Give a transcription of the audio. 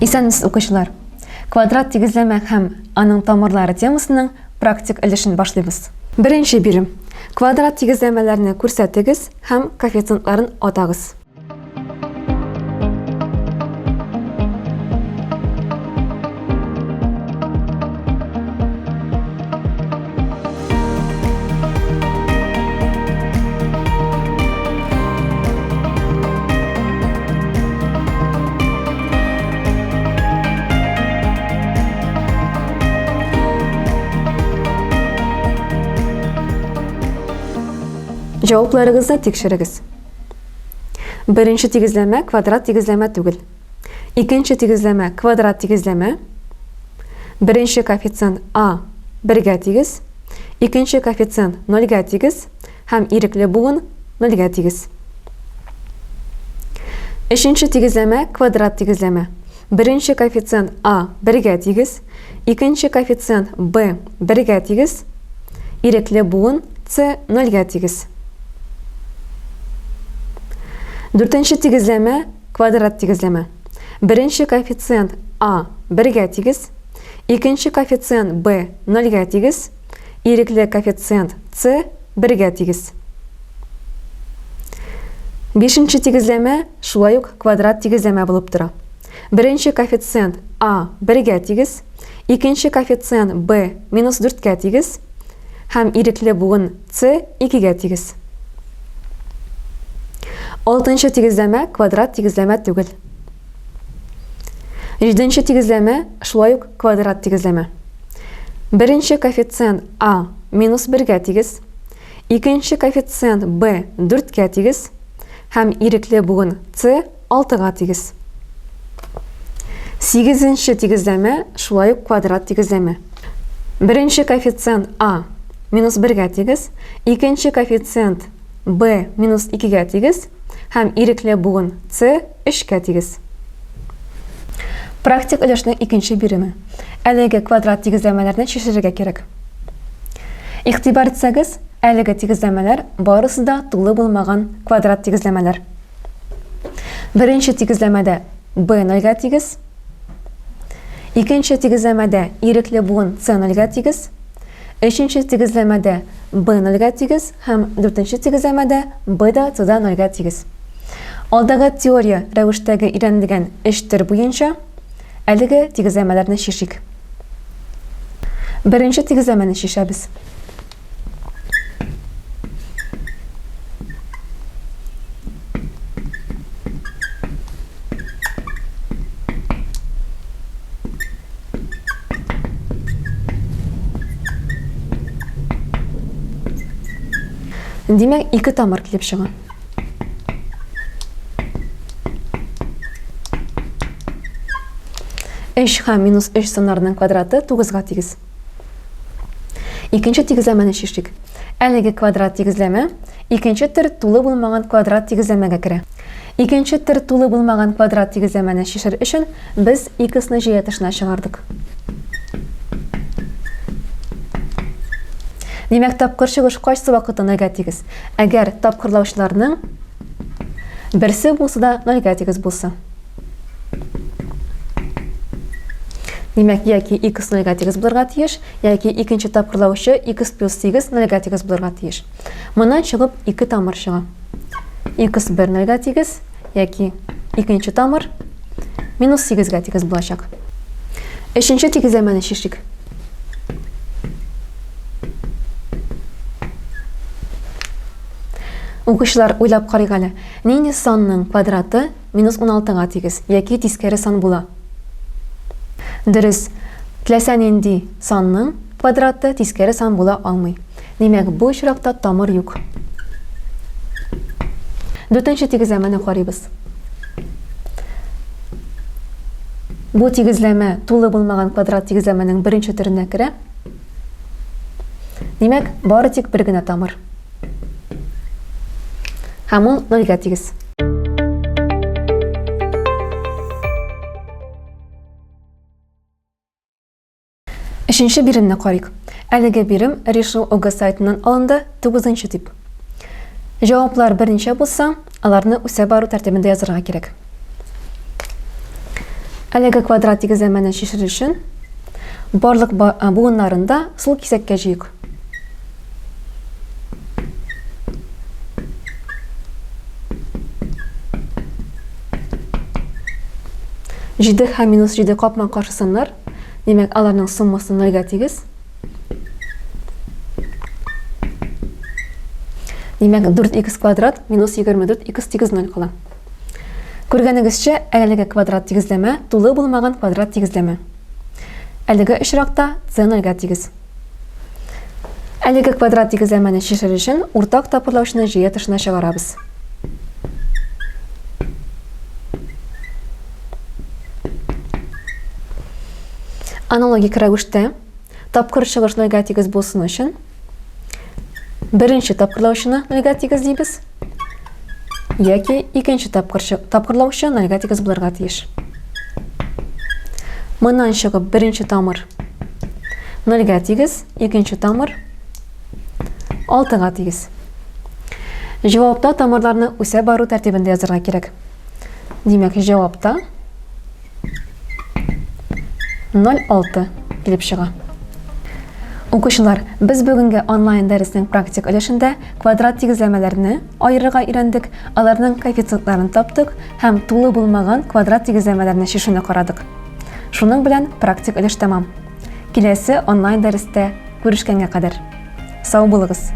Исәнмесез, укучылар! Квадрат тигезләмә һәм аның тамырлары темасының практик өлешен башлыйбыз. Беренче бирем. Квадрат тигезләмәләрне күрсәтегез һәм коэффициентларын атагыз. Җавапларыгызны тикшерегез. Беренче тигезләмә квадрат тигезләмә түгел. Икенче тигезләмә квадрат тигезләмә. Беренче коэффициент А бергә тигез, икенче коэффициент нольгә тигез һәм ирекле буын нольгә тигез. Өченче тигезләмә квадрат тигезләмә. Беренче коэффициент А бергә тигез, икенче коэффициент Б бергә тигез, ирекле буын С нольгә тигез. Дүртенче тигезләмә квадрат тигезләмә. Беренче коэффициент А бергә тигез, икенче коэффициент Б нольгә тигез, ирекле коэффициент С бергә тигез. Бишенче тигезләмә шулай ук квадрат тигезләмә булып тора. Беренче коэффициент А бергә тигез, икенче коэффициент Б минус дүрткә тигез һәм ирекле буын С икегә тигез. Алтынчы тигезләмә квадрат тигезләмә түгел. Җиденче тигезләмә шулай ук квадрат тигезләмә. Беренче коэффициент А минус бергә тигез, икенче коэффициент Б дүрткә тигез һәм ирекле буын С алтыга тигез. Сигезенче тигезләмә шулай ук квадрат тигезләмә. Беренче коэффициент А минус бергә тигез, икенче коэффициент Б минус икегә тигез һәм ирекле буын С өчкә тигез. Практик өлешнең икенче биреме. Әлеге квадрат тигезләмәләрне чишәргә кирәк. Игътибар итсәгез, әлеге тигезләмәләр барысы да тулы булмаган квадрат тигезләмәләр. Беренче тигезләмәдә B нольгә тигез. Икенче тигезләмәдә ирекле буын C нольгә тигез. Өченче тигезләмәдә B нольгә тигез һәм дүртенче тигезләмәдә B да C да нольгә тигез. Алдагы теория рәвештәге өйрәнелгән өч төр буенча әлеге тигезләмәләрне чишик. Беренче тигезләмәне чишәбез. Димәк, ике тамыр килеп чыга. Өч һәм минус өч саннарының квадраты тугызга тигез. Икенче тигезләмәне чишик. Әлеге квадрат тигезләмә икенче төр тулы булмаган квадрат тигезләмәгә керә. Икенче төр тулы булмаган квадрат тигезләмәне чишер өчен без x-ны җәя тышына чыгардык. Димәк, тапкыр чыгыш кайсы вакытта нольгә тигез? Әгәр тапкырлаучыларның берсе булса да нольгә тигез булса. Димәк, яки x нольгә тигез булырга тиеш, яки икенче тапкырлаучы x плюс 8 нольгә тигез булырга тиеш. Моннан чыгып ике тамыр чыга. x 1 нольгә тигез, яки икенче тамыр минус 8-гә тигез булачак. Өченче тигезләмәне чишик. Укучылар, уйлап карыйк әле. Нинди санның квадраты минус уналтыга тигез яки тискәре сан була. Дөрес, теләсә нинди санның квадраты тискәре сан була алмый. Димәк, бу очракта тамыр юк. Дүртенче тигезләмәне карыйбыз. Бу тигезләмә тулы булмаган квадрат тигезләмәнең беренче төренә керә. Димәк, бары тик бер генә тамыр. Һәм ул нольгә тигез. Өченче биремне карыйк. Әлеге бирем Решу ОГ сайтыннан алынды, 9 тип. Җаваплар берничә булса, аларны үсә бару тәртибендә язарга кирәк. Әлеге квадрат тигезләмәне чишер өчен барлык буыннарын да сул кисәккә җыйыйк. Җиде һәм минус 7 капма-каршы саннар, димәк, аларның суммасы нольгә тигез. Димәк, 4х квадрат минус 24х тигез 0 кала. Күргәнегезчә, әлеге квадрат тигезләмә тулы булмаган квадрат тигезләмә. Әлеге очракта c нольгә тигез. Әлеге квадрат тигезләмәне чишер өчен уртак тапкырлаучыны җыя тышына чыгарабыз. Аналогик рәвештә тапкыр чыгыш нольгә тигез булсын өчен беренче тапкырлаучыны нольгә тигезлибез яки икенче тапкыр тапкырлаучы нольгә тигез булырга тиеш. Моннан чыгып беренче тамыр нольгә тигез, икенче тамыр алтыга тигез. Җавапта тамырларны үсә бару тәртибендә язарга кирәк. Димәк, җавапта 0,6 килеп чыга. Укучылар, без бүгенге онлайн дәреснең практик өлешендә квадрат тигезләмәләрне аерырга өйрәндек, аларның коэффициентларын таптык һәм тулы булмаган квадрат тигезләмәләрне чишүне карадык. Шуның белән практик өлеш тәмам. Киләсе онлайн дәрестә күрешкәнгә кадәр. Сау булыгыз!